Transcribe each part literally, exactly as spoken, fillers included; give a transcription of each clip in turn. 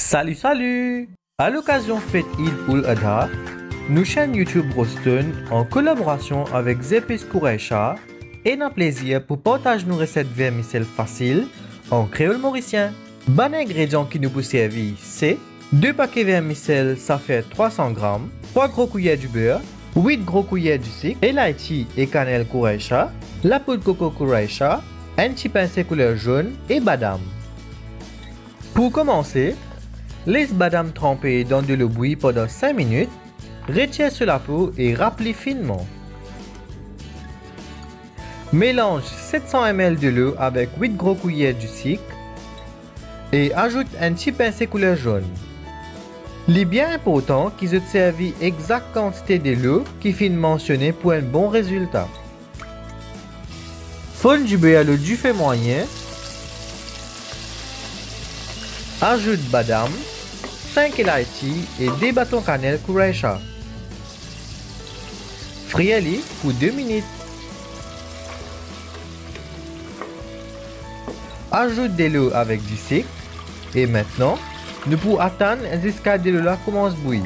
Sali, sali! A lokazion fet Eid ul Adha, nou senn YouTube Roston, an kolaborasion avek Zepis Kouraysha, ena plezir pou partaz nou reset vermisel fasil an kreol morisien. Bann ingredian ki nou pou servi se de pake vermisel, sa fer trwa san gram, trwa gro kouyer diber, wit gro kouyer disik, elayti e kanel Kouraysha, lapoud koko Kouraysha, enn ti pinse kouler zonn e badam. Pou koumanse, les badam tranpe dan delo bwi pandan sink minit, retir so lapo e rap li finman. Melanz set san M L delo avek wit gro kouyer disik e azout enn ti pinse kouler zonn. Li bien inportan ki zot servi exak kantite delo ki finn mansione pou enn bon rezilta. Fonn diber lor dife mwayin. Azout badam, sink elayti e de baton kanel Kouraysha. Frir li pou de minit. Azout delo avek disik e mintnan, nou pou atann ziska delo la koumans bwi.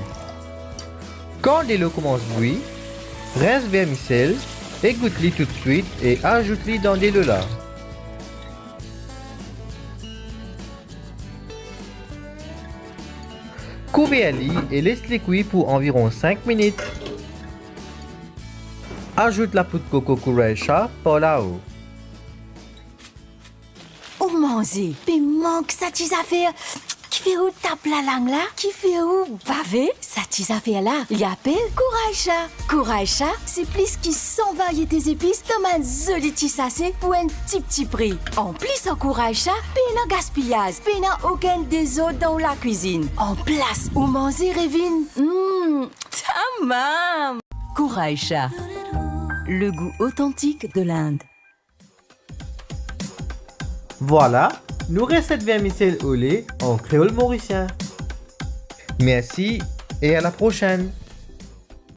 Kan delo koumans bwi, rins vermisel e gout li toutswit e azout li dan delo la. Kouver li e les li kwi pou anviron sink minit. Azout lapoud koko Kouraysha par lao. Ou manze, pe mank sa ti zafer ki fer ou tap lalang la, ki fer ou bave. Sa ti zafer la, li apel Kouraysha. Kouraysha, se plis ki san variete zepis dan bann zoli ti sase pou enn tipti pri. Anplis ar Kouraysha, pena gaspiyaz, pena okenn dezord dan ou lakwizinn. Anplas, ou manze revinn, mm, tamam! Kouraysha, le goût authentique de l'Inde. Vwala, nou reset vermisel ole an kreol morisien. Mersi e a la prosenn.